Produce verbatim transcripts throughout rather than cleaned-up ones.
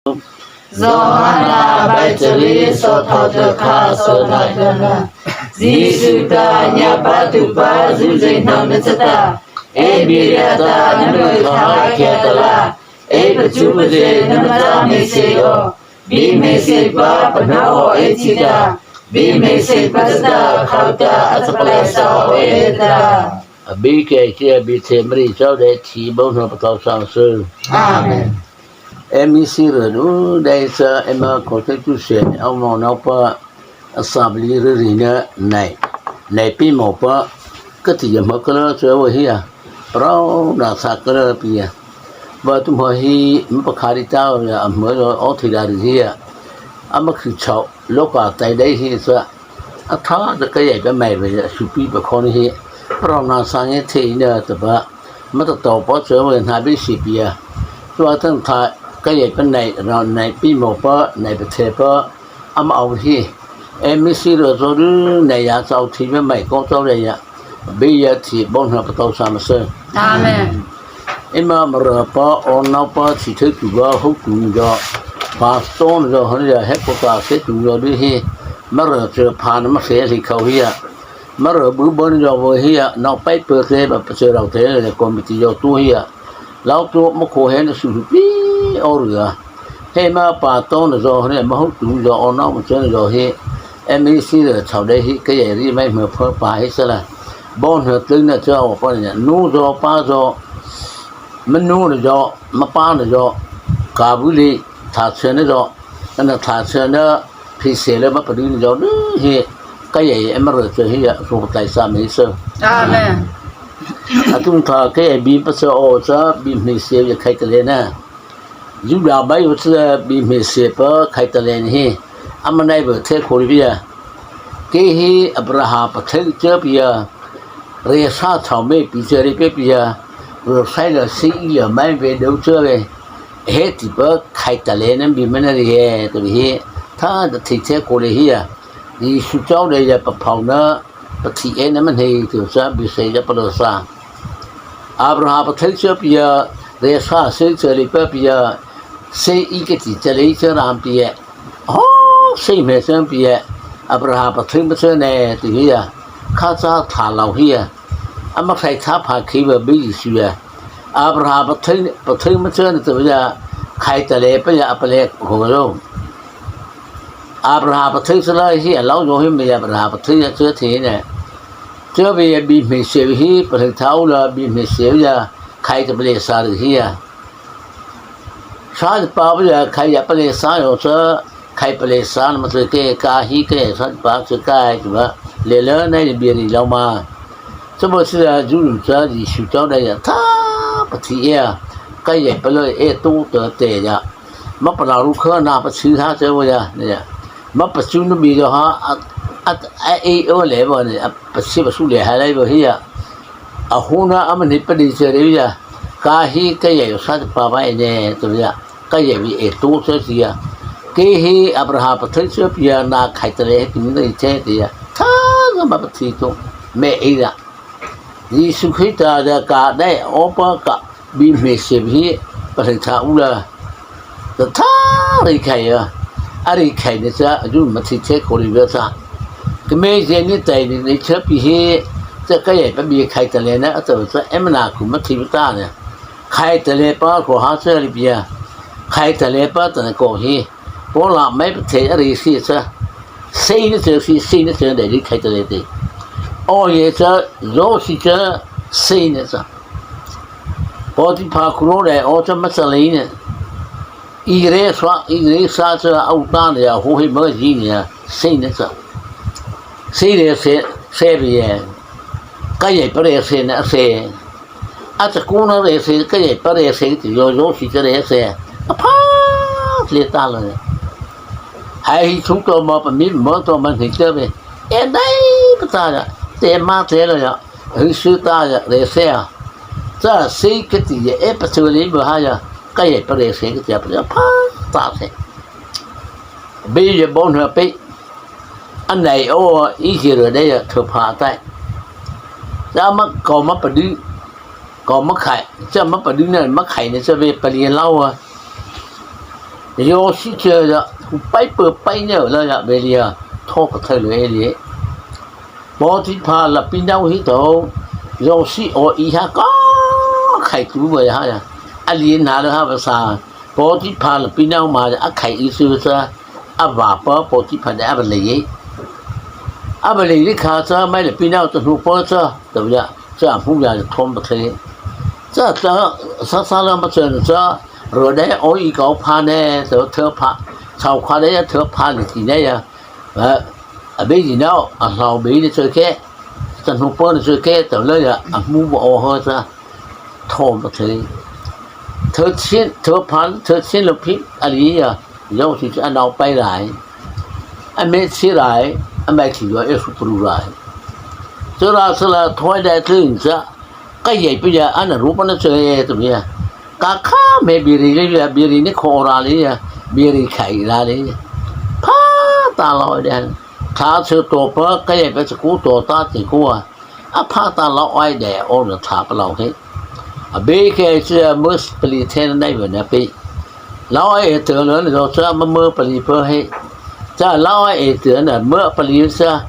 Zawhana bai chariah sawhthao cha kha sawhthao cha na. Zisu ta ngiapâtuhpa zu zy hnohna chata, ei bie liata nama kha khiahta la, ei pachupa zy nama cha hmeiseih aw. Bie hmeiseihpa pahno aw ei chi ta, bie hmeiseihpa chata khâ ta a châ palai sa aw ei ta. A bie kei chi a bie thei Mari châ dei thi bâ hnoh patao sa su. Amen. M E C râh nu dei sa ema kho thei tu se ni au no nau pa a sa bli ri ri na nai. Nai pi mo pa ka ti ya ma ka la sa wa hi a. Parao na sa ka la pi ya. Ba tu ma hi ma pa kha ri ta ya a ma lo o thi da ri hi ya. A ma khu chau lo ka tai dei hi sa. A tha da ka ya ba mai ba ya su pi ba kho ni hi. Parao na sa nge thei na ta ba. Ma ta tao pa chö ma hna bi si pi a. Tua tang tha ka yai pa nai, ra nai pi mo pa, nai pa the pa, ama au hi. M E C râh zo du nai ya chau thi ma mai ko chau le ya. Bi ya thi bon ha pa tau sa ma se. Amen. Ima ma râh pa, on nau pa, thi thei tu ba, hu tu ni do. Pastor ni do, han ya, he ko ta se tu do di hi. Ma râh chö pha na ma se hi khau hi ya. Ma râh bu bân yawh vaw hi a, nau pai pơ tê ba pachâ rau tê le committee yawh tu hi a. Lau tu ma kho he na su su pi aw rua. He ma pa tâ na yaw he ma hu tu yaw aw nau ma châ na yaw hi. M E C le chau dei hi ka yai ri mai ma phơ pa hi sa la. Bân he tê na châ aw pa na nu yaw pa yaw. Ma nu na yaw, ma pa na yaw. Ka bu li, tha châ na yaw. Ana tha châ na, phi se le ma pa du na yaw, hi, ka yai, e ma râh châ hi ya, so pa tai sa me sa. Amen. A tum tha, ka yai bi pa sa aw sa, bi me se ya khai ta le na. Yu ya bai wa sa, bi me se pa khai ta le ni hi. Ama nai ba the kho ri bi ya. Ke hi, Abraham pa the châ bi ya. Re sa chau me pi châ ri pe pi ya. Re sai la si ya mai ve do châ ve. He ti pa khai ta le na bi ma na ri he, ta bi hi. Tha da thi the kho le hi ya. Zisu chau le ya pa phau na, pa thi e na ma hei ti sa bi se ya pa lo sa. Abraham pa the châ pi ya, re sa se châ ri pa pi ya, se i ka ti châ le châ ram pi ya. Ho, se me se pi ya. Abraham pa the ma châ ne ti hi ya. Kha cha tha lau hi ya. Ama khai tha pha khi ba bi Zisu ya. Abraham pa the, pa the ma châ na ta ya. Khai ta le pa ya, a pa le kho lo. Abraham pa the sa la hi a lau yo hi me ya Abraham pa the ya châ the ne. Châ bi ya bi me se hi, pa the tha u la bi me se ya. Khai ta pa le sa ri hi ya. Sa pa ba ya khai ya pa le sa yo sa. Khai pa le sa na ma sa ke ka hi ke sa pa sa kai tu ba. Le le na ni bi ri lau ma. Sa ba sa ya zu lu sa Zisu chau da ya. Tha pa thi ya. Ka yai pa lo e tu ta te ya. Ma pa la ru kha na pa chi ha sa wa ya. Ya. Ma pa chu na bi yo ha. A, a, a e o le ba ni. A pa chi pa su le ha le ba hi ya. A hu na a ma ni pa di sa re ya. Ka hi ka yai sa pa ba e ne tu ya. Ka yai bi e tu sa si ya. Ke hi Abraham pa the sa pi ya na khai ta le he ti ni te ti ya. Tha na ma pa thi tu. Me e ya. Zisu Krista da ka dai o pa ka bi me se bi pa the tha u la. Ta tha ri khai ya. A ri khai ne sa a ju ma thi the kho ri ba sa. Ka me je ni tai ni ni châ pi hi. Sa ka yai pa bi khai ta le na a ta sa e ma na ku ma thi ta ne. Khai ta le pa ko ha sa ri pi ya. Khai ta le pa ta na ko hi. Paw la mai pa the a ri si sa. Sei na sa si, sei na sa dai ri khai ta le te. O ye sa, zo si sa, sei na sa. Paw ti pha ku ro dai o sa ma sa le na. I re sa, i re sa sa au ta na ya ho he ma ji ni ya, sei na sa. Sei re se, se bi ye. Ka yai pa re se na se. A cha ku na re se, ka yai pa re se, ti yo yo si cha re se. A pha le ta lo. Hai hi chu to ma pa mi ma to ma ni cha ve. E dai pa ta ya. Te ma te lo ya. Hu su ta ya re se ya. Cha se ka ti ya e pa chu le ba ha ya. Ka yai pa re se ka ti ya pa ya pha ta se. Bi ya bon ha pe. A nai o i ji ro dai ya thu pha tai. Cha ma ko ma pa du. Ko ma khai. Cha ma pa du na ma khai ne cha ve pa li lau a. Zawsi cha ya, pai pa pai ne la ya, Mari ya, tho pa thai lo e li. Potiphar lapinô hi to, Zawsi o i ha ka khai tu ba ya ha ya. A li na lo ha ba sa. Potiphar lapinô ma ya, a khai i su sa, a va pa Potiphar ne a ba le ye. A ba le li kha sa, mai lapinô to hu pa sa, to ya, sa hu ya thom ba thai. Sa sa sa la ma sa sa, ro dai o i ka o pha ne, to thơ pha, sau kha dai ya thơ pha li ti ne ya. A, a beizi nao, a hlao bei ni choi ke, ta hnu pon ni choi ke, ta lei ya, a hmu ba o ho ta, thom ta thei. Thei chin, thei phan, thei chin lo phi, a li ya, yau si a nao pai lai. A me chi lai, a mai thi yo e su pru lai. Chora sala thoi dai tlin cha, Ka yai pi ya, ana rupa na choi e tu ya. Ka kha me biri le ya, biri ni kho ra le ya, biri khai ra le ya. Pha ta lo de. Tha chhe to pa, ka yai pa chhe ku to ta ti ku a. A pha ta lo ai de, o na tha pa lo he. A be ke chhe mus pali then nai ba na pe. Lo ai e te lo ni lo chhe ma mo pali pa he. Cha lo ai e te na mo pali sa.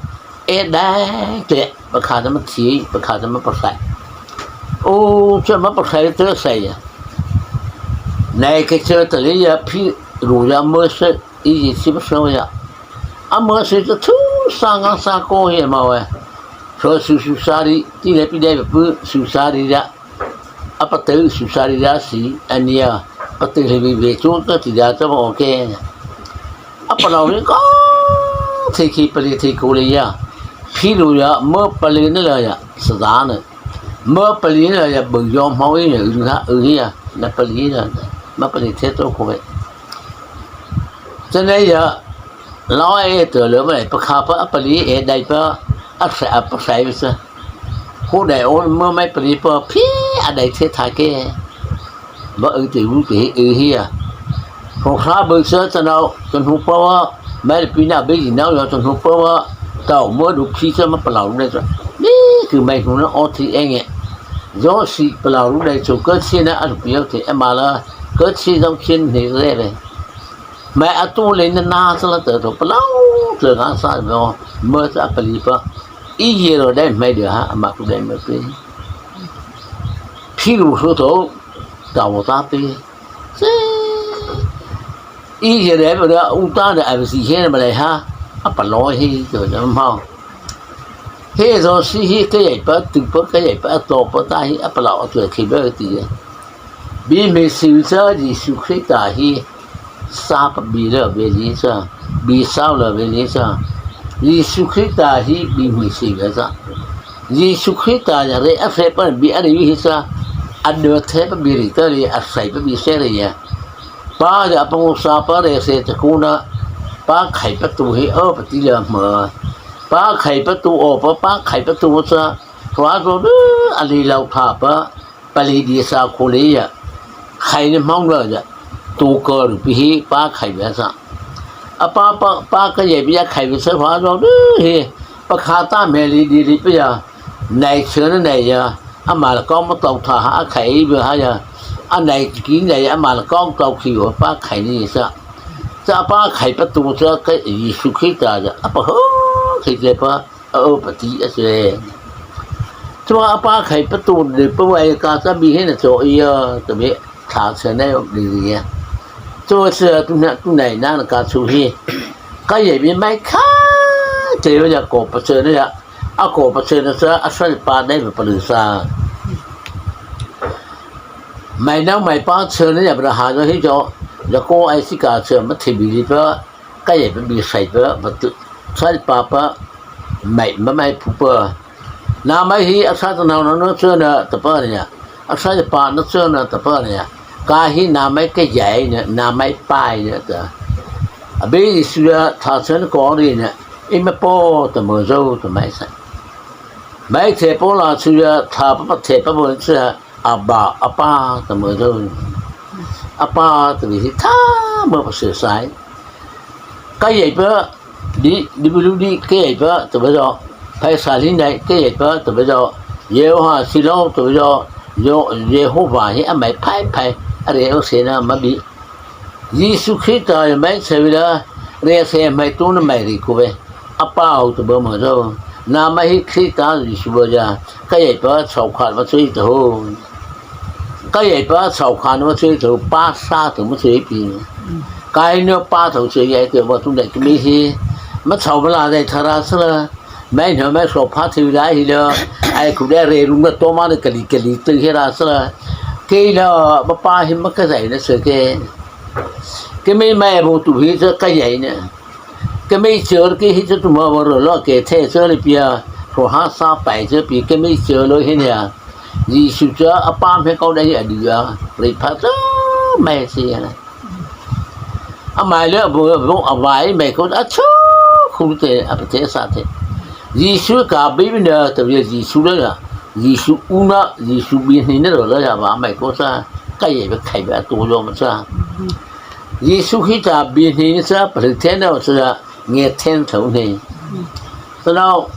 E dai te, pakha ta ma thi, pakha ta ma pakhai. O, cha ma pakhai te sai ya. Nai ke cha ta le ya phi ru ya mo se, i ji si ma so ya. A mo se ta thu sa nga sa ko he ma wa. So su su sa ri, ti le pi dai pu su sa ri ya. A pa tei su sa ri ya si, a nia, pa tei le bi be chu ta ti ya ta ma o ke. A pa lo ni ko, thei ki pa li thei ko le ya. Phi lo ya, mo pa li na la ya, sa da na. Mo pa li na ya, bu yo mo i na, u ha, u hi ya, na pa li na, ma pa li the to ko e. Cha na ya, lo e to lo ma le, pa kha pa, a pa li e dai pa, a sa, a pa sa i sa. Hu dai o mo mai pari pa phi a dai the tha ke. Ba u te u te u hi a. Hong kha bu sa cha nao, cha hnu pa wa, mai pi na be ji nao yo cha hnu pa wa. Tao mo du phi cha ma pa lao ne cha. Ni ku mai hnu na o thi e nge. Zawsi pa lao ne cha ka chi na a lu pi o te e ma la. Ka chi zong chin ni le le. Mai a tu le na na sa la te to pa lao te na sa mo. Mo cha pa li pa. I ye lo dai mai de ha, a ma ku dai mai pe. Phi lu so to, ta wo ta pe. Se. I ye dai ba da u ta da a si he ma le ha. A pa lo he to da ma. He zo si he ke ye pa tu pa ke ye pa to pa ta he a pa lo to ke ba ti ye. Bie hmeiseih cha Zisu Krista hi sa pa bie la ve li cha, bie sau la ve li cha. Zisu Krista hi bie hmeiseih ve cha. Zisu Krista ya re a fe pa bie a re hi cha. A do the pa bie ri ta ri a sai pa bie se ri ya. Pa ya pa ngu sa pa re se ta ku na. Pa khai pa tu hi o pa ti la ma. Pa khai pa tu o pa pa khai pa tu cha. Tua zo du a li lau tha pa. Pali di sa khole ya. Khai ni hmang la ya. Tu ka ru pi hi pa khai ya sa. A pa pa pa ka ye pi ya khai ya sa hwa lo du hi. Pa kha ta me li di li pi ya. Nai chhe na nai ya. A ma la kong ma tau tha ha a khai bi ha ya. A nai ki nai a ma la kong tau ki wa pa khai ni sa. Sa pa khai pa tu sa ka Yesu Krista ya. A pa ho khai te pa. A o pa ti a se. Tua a pa khai pa tu de pa wai ka sa bi he na cho i ya ta bi tha se na yo bi ya. Tua se tu na tu nai na ka chu hi. Ka ye bi mai kha te yo ya ko pa se na ya. A ko pa se na sa a sa pa dai pa lu sa. Mai nau mai pa se na ya bra ha yo hi yo. Ya ko ai si ka se ma the bi li pa. Ka ye pa bi sai pa, pa tu, sai pa pa, mai, ma mai pu pa. Na mai hi a sa ta nau na na chö na ta pa nia. A sa pa na chö na ta pa nia. Ka hi na mai ka ye na, na mai pa na ta. A be Yesu ya tha chö na ko ri na. I ma po ta mo zo ta mai sa. Mai the po la chu ya tha pa pa the pa mo sa. Abba, Apa, ta mo zo. Apa, ta bi hi tha mo pa se sai. Ka ye pa, di, di bu lu di, ka ye pa, ta mo zo. Phai sa li nai, ka ye pa, ta mo zo. Yehoha, si lo, ta mo zo. Yo, Yehovah, hi a mai phai phai. A re o se na ma bi. Zisu Krista a mai châ vei la, rei a se mai tu na mai ri ku vei. A pa au tu ba ma zo. Na mai hi Krista Zisu ba za. Ka yai pa chau kha ma chui tu ho. Ka yai pa chau kha ma chui tu ho. Pa sa tu ma chui pi. Ka i no pa tu chui yai tu ba tu dai tu mi hi. Ma chau ba la dai tha ra sa la. Mai no mai so pha thi la hi la. Ai ku dai re ru na to ma na ka li ka li tu hi ra sa la. Ke la ba pa hi ma ka zai na se ke. Ke mai mai bo tu hi sa ka yai na. Ke mei chơ ke hi chơ tu ma va ro lo ke the chơ le pia, ro ha sa pai chơ pi ke mei chơ lo hi nia. Zisu chơ a pa me kau dai a di a, ri pha chơ mai si na. A mai le bo bo a vai mai ko a chơ khu te a pa te sa te. Zisu ka bi bi na ta bi Zisu le na. Zisu u na, Zisu bi ni ne ro la ya ba mai ko sa. Ka ye be khai be a tu lo ma sa. Zisu Krista bi ni sa pa te na sa. Nge then tho ne. Tano,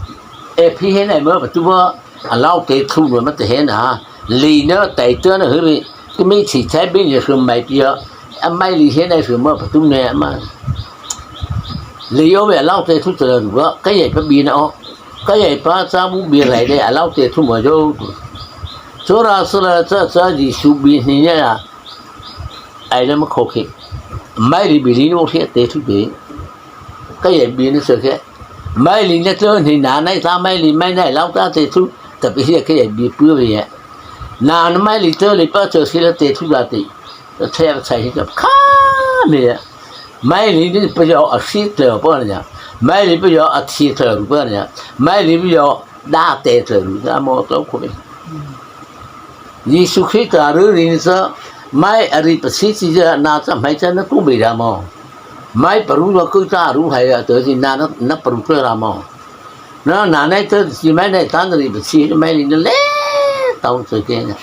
e phi he nai ma pa tu ba, a lau te thu ma te he na. Li na tai te na hu ri. Ke mi chi chai bi ni su mai pia. A mai li he nai su ma pa tu ne ma. Li yo ve a lau te thu te ru ba. Ka yai pa bi na o. Ka yai pa cha bu bi lai de a lau te thu ma yo. Cho ra sa la cha cha Zisu bi ni ya. Ai na ma kho ke. Mai li bi li no he te thu de. Ka yai bi ni sa ke. Mai li na tơ ni na nai ta mai li mai nai lau ta te thu. Ta bi he ka yai bi pu ve ya. Na na mai li tơ li pa tơ si la te thu da te. Ta the ba sai hi ka kha me ya. Mai li ni pa yo a si tơ pa na ya. Mai li pa yo a thi tơ ru pa na ya. Mai li pa yo da te tơ ru da mo to ko me. Zisu Krista ru ri ni sa mai a ri pa si si ya na sa mai sa na tu be da mo. Mai pa ru lo ku ta ru hai ya tơ si na na pa ru tơ ra mo. Na na nai tơ si mai nai ta na ri pa si mai ni na le tao tơ ke na.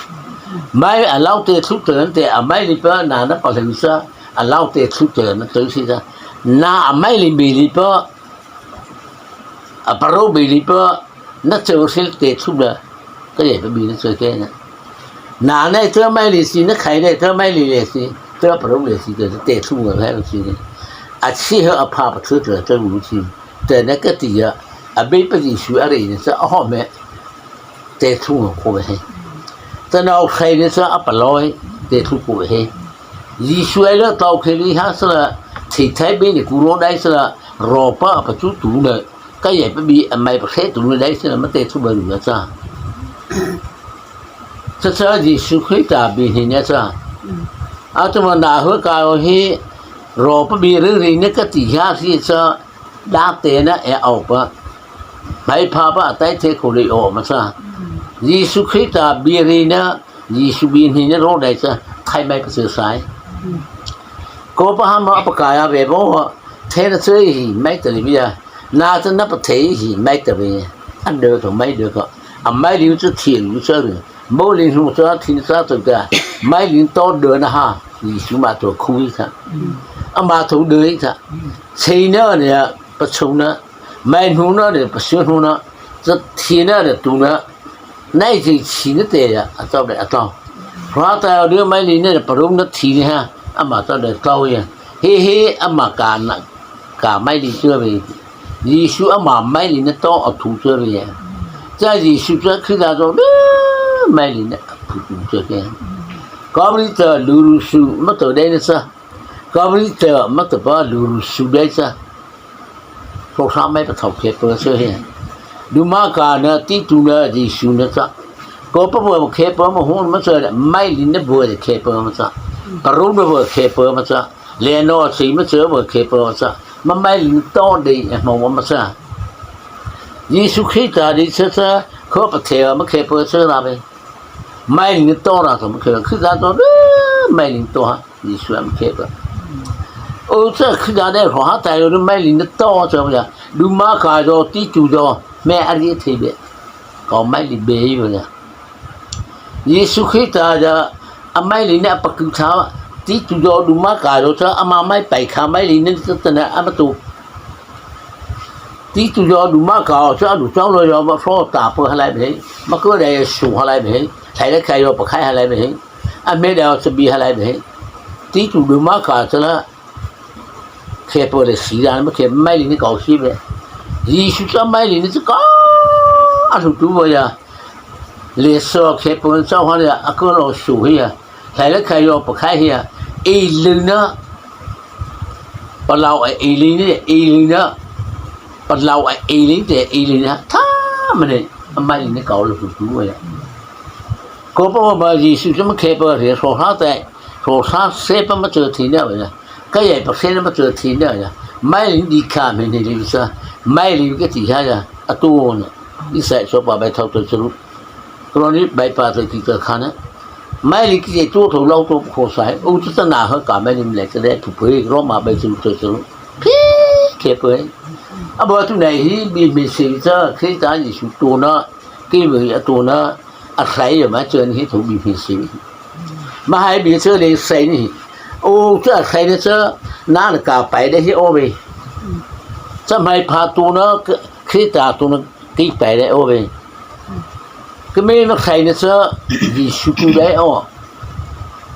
Mai a lau te thu tơ te a mai li pa na na pa le sa a lau te thu tơ na tơ si sa. Na a mai li bi li pa a pa ro bi li pa na chơ sil te thu la. Ka ye pa bi na chơ ke na. Na nai tơ mai li si na khai nai tơ mai li le si. Tơ pa ro le si tơ te thu ma le si. A si ha a pa pa thu tơ tơ ru si. Te na ka ti ya. A bi pa Zisu a ri ni sa a ho me. Te thu ma ko he. Tano khai ni sa a pa loi. Te thu ko he. Zisu ai la tao khe li ha sa la. Thi thai bi ni ku ro dai sa la. Ro pa pa chu tu na. Ka yai pa bi a mai pa khe tu na dai sa la ma te thu ba ru na sa. Sa sa Zisu Krista bi ni na sa. A tu ma na hu ka o hi. Ro pa bi ri ri ni ka ti ha si sa. Da te na e au pa. Mai pha pa tai the ko le o ma sa. Zisu Krista bi ri na Zisu bi ni na ro dai sa. Thai mai pa sa sai. Ko pa ha ma pa ka ya ve bo. The na sa hi mai ta le bi ya. Na sa na pa the hi mai ta be. An de to mai de ko. A mai li sa thi lu sa ri. Mo li hu sa thi sa to ta. Mai li to de na ha. Zisu ma to khu sa. A ma to de sa. Sei na ne pa chu na. Mai nu na ne pa su nu na. Sa thi na ne tu na. Nai chi chi na te ya a tao de a tao. Ra ta de mai li ne pa ru na thi ne ha. A ma tao de tao ya. He he a ma ka na. Ka mai li chơ ve. Zisu a ma mai li na to a thu chơ ve. Cha Zisu cha Krista zo de mai li na a thu tu chơ ke. Ka bri ta lu ru su ma to de na sa. Ka bri ta ma to pa lu ru su de sa. Ko sa mai pa thau khe pa sa he. Du ma ka na ti tu na Zisu na sa. Ko pa bo khe pa ma hu ma sa mai li na bo khe pa ma sa. Pa ru na bo khe pa ma sa. Le no si ma sa bo khe pa ma sa. Ma mai li to de ma ma sa. Zisu Krista di sa sa ko pa the ma khe pa sa ra be. Mai li to ra to ma khe Krista to de mai li to ha. Zisu a ma khe pa. O sa Krista de ro ha ta yo de mai li to sa ya. Du ma ka do ti tu do me a ri the be. Ko mai li be yo ya. Zisu Krista ya a mai li ne a pa ku tha ti tu do du ma ka do sa a ma mai pai kha mai li ne sa ta na a ma tu. Ti tu yo du ma ka o sa du sa lo yo ma so ta pa ha lai be. Ma ko de su ha lai be. Thai le ka yo pa khai ha lai be. A me de o sa bi ha lai be. ti tu du ma ka cha la, khe pô le si la ma khe mai li ni kau si be. Jisu cha mai li ni cha ka, a su tu bo ya. Le so khe pô cha ha ya, a ko lo su hi ya. Khai la khai yo pa khai hi ya. E lu na. Pa lau a e li ni, e lu na. Pa lau a e li te e li na. Tha ma ne, a mai li ni kau lo su tu bo ya. Ko pa ba Jisu cha ma khe pô re so ha te. Hro sa se pa ma châ thei na ya. Ka yai pa se na ma châ thei na ya. Mai li di kha me ne li sa. Mai li ka ti ha ya. A tu na. Isai so pa bai thau to churu. Kro ni bai pa to ki ka kha na. Mai li ki te tu to lau to ko sai. U tu ta na ha ka mai li le ka le tu pe. Roma bai churu to churu. Pi ke pe. A ba tu na hi bi me se cha. Khrista Jisu tu na. Ki me a tu na. A sai ya ma châ ni hi tu bi me se. Ma hai bi châ le sai ni. O cha sai ni cha na na ka pai de hi o ve. Cha mai pha tu na Khrista tu na ki pai de o ve. Ka me ma sai ni cha Jisu tu de o.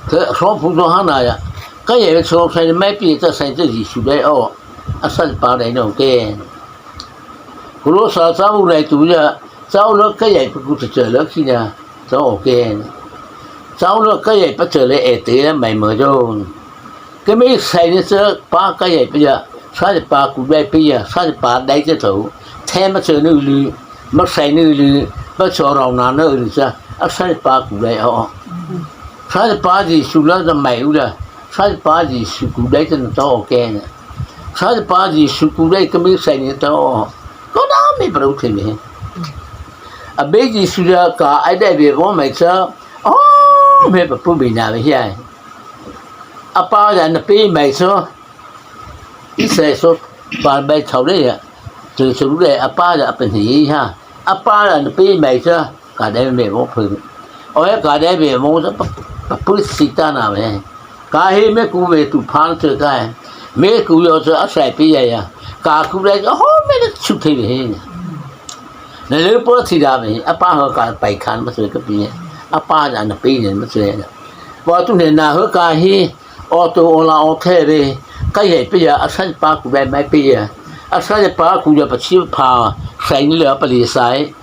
Ka so phu so ha na ya. Ka ye so sai ni mai pi cha sai cha Jisu de o. A sai pa de no ke. Kolosa cha u lai tu ya, cha u lo ka yai pa ku cha cha lo ki na, cha o ke. Cha u lo ka yai pa cha le e te mai mo jo. Ka me sai ni cha pa ka yai pa ya, sa pa ku dai pa ya, sa pa dai cha to. The ma cha nu lu, ma sai nu lu, ma cha rau na nu lu cha, a sai pa ku dai o. Sa pa Jisu la da mai u la. Sa pa Jisu ku dai cha na cha o ke na. Sa pa Jisu ku dai ka me sai ni cha o. Ko na me pa ru the me. A be Jisu ya ka ai dai be bo mai cha. O me pa pu be na be hi ai. A pa ya na pe mai cha. Isai so pa bai thau le ya. Tu su le a pa ya a pe ni ha. A pa ya na pe mai cha. Ka dai me mo phu. O ya ka dai me mo cha pa pu si ta na me. Ka he me ku me tu phan cha ka. Me ku yo cha a sai pi ya ya. Ka ku dai o ho me le chu the me he. Na le po thi da me. A pa ho ka pai khan ma cha ka pi ya. A pa ya na pi ne ma cha ya. Bo tu ne na ho ka he. O tu o la o the ve. Ka ye pi ya a sai pa ku dai mai pi ya. A sai pa ku ya pa chi pha. Sai ni le pa li sai.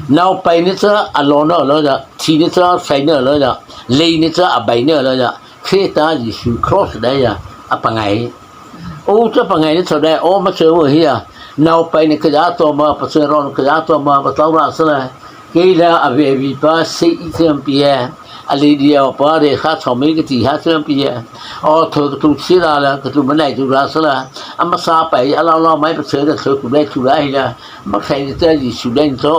Nau pai ni cha a lo no lo ya. Thi ni cha sai ni lo ya. Lei ni cha a bai ni lo ya. Khrista Jisu cross dai ya. A pa ngai. O cha pa ngai ni cha dai o ma cha wo hi ya. Nau pai ni ka ya to ma pa cha ro ka ya to ma pa tau ra sa la. Kei la a ve vi pa se i cha pi ya. A le di o pa re kha cha me ka ti ha cha pi ya. O tho ka tu chi la la ka tu ma nai tu ra sa la. A ma sa pai a la la mai pa cha ka cha ku dai tu ra hi la. Ma khai ni cha Jisu dai to.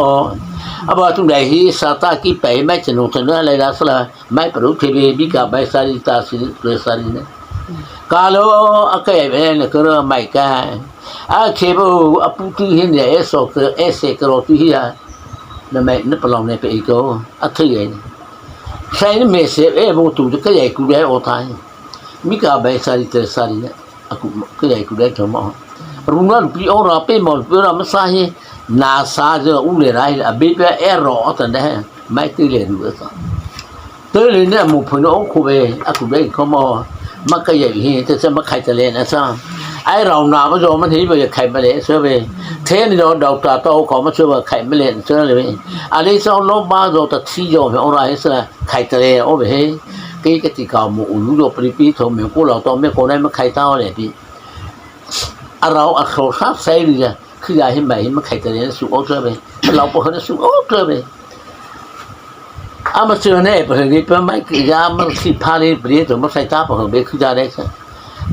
A ba tu dai hi sa ta ki pai mai cha no cha na lai la sa la. Mai pa ru the be bi ka bai sa ri ta si le sa ri ne. Ka lo a ka ya be ne ka ro mai ka. A khe bo a pu tu hi ne e so ka e se ka ro tu hi ya. Na mai na pa lo ne pe i ko. A the ye ne. Sai ne me se e bo tu ka ya ku le o ta. Mi ka bai sa ri te sa ri ne. A ku ka ya ku dai to mo. Ru na lu pi o ra pe mo lu pi o ra ma sa hi. Na sa je u le ra hi a be pe e ro o ta ne. Mai te le ru ta. Te le ne mo phu no o ku be a ku dai ko mo. Ma ka ya hi te sa ma khai ta le na sa. Ai rau na ba jo ma hi ba ya khai ba le sa be. Te ni do dau ta to ko ma sa ba khai ma le sa le be. A le sa lo ba jo ta thi jo me o ra hi sa khai ta le o be he. Ke ka ti ka mo u lu jo pri pi tho me ko lo to me ko nai ma khai ta o le pi. A rau a kho sa sai ri ya. Khi ya hi mai ma khai ta le su o tra be. Lau po ha su o tra be. A ma su ne pa ri pa mai ki ya ma si pa ri ri to ma sai ta pa be khi ya le sa.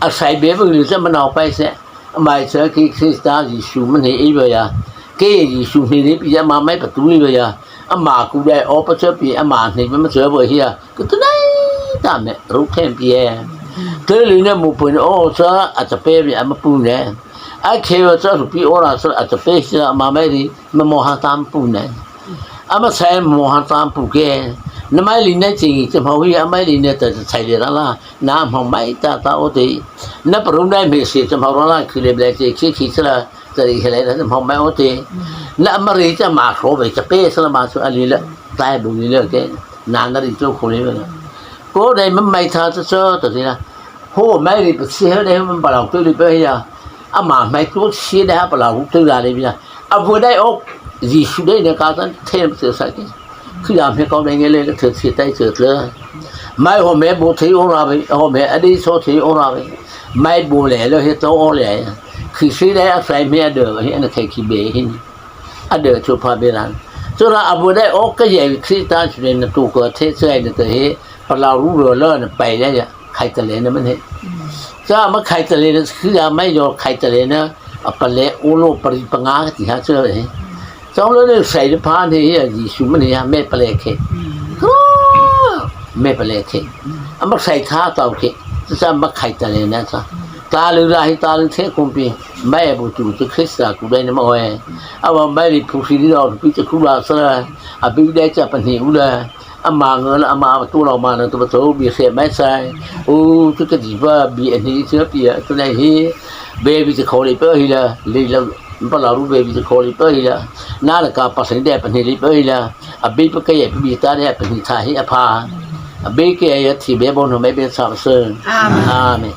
A sai be bu ri sa ma nau pai sa. Mai sa ki Khrista Jisu ma ne i ba ya. Ke Jisu ne ri pi ya ma mai pa tu i ba ya. Ama ku dai o pa cha pi ama ne ma cha bo hi ya. Ka tu nai ta me ru khen pi e. Te li ne mu pu ne o cha a cha pe pi ama pu ne. A khe o cha ru pi o ra cha a cha pe cha ama mai ri ma mo ha tam pu ne. Ama sai mo ha tam pu ke. Na mai li ne ching cha mo hi a mai li ne ta cha sai le ra la. Na mo mai ta ta o te. Na pa ru nai me se cha mo ra la khi le ble che khi khi cha la. Cha ri he le na mo mai o te. Na ma ri cha ma kho be cha pe sa la ma su a li le. Tai bu li le ke. Na na ri cho kho le le. Ko dai ma mai tha cha cha ta ti na. Ho, Mari pathei ha dei, palôh tei leipa hia. Ama hmei tlô thei dei ha palôh tei la leipa. Abo dei o, Zisu dei na ka ta thei ma thei sa ki. Khi ya hmei kô dei nge le thei thei tai thei thei. Mai ho mei bo thei o ra ve, ho mei a dei so thei o ra ve. Mai bo le lo he to o le. Khi si dei a sai mei a dei he na khai ki be he ni. A dei chu pha be la. Chu ra abo dei o ka ye Krista chu le na tu ko thei sai na te he. Palôh ru ro lo na pai le ya. Khai ta le na man he. Cha ma khai ta le na khi ya mai yo khai ta le na a pa le o lo pa ri pa nga ti ha cha he. Cha lo ne sai le pha ne ya Zisu man ya me pa le khe. Ko me pa le khe. A ma sai tha ta khe. Cha ma khai ta le na cha. Ta lu ra hi ta lu the kum pi. Mai bu tu tu Krista ku dei na ma oe. A wa mai ri phu si ri lo pi cha ku la sa. A bi dei cha pa ni u la. Ama ngâ la ama tu lo ma na tu ba tu bi se mai sai. U tu ka di ba bi a ni se pi a tu nei hi. Be bi se kho li pe hi la. Li la ba la ru be bi se kho li pe hi la. Na na ka pa se de pa ni li pe hi la. A bi pa ka ye pa bi ta de pa ni ta hi a pa. A bi ke ya ti be bo no me be sa ba se. Amen. Amen.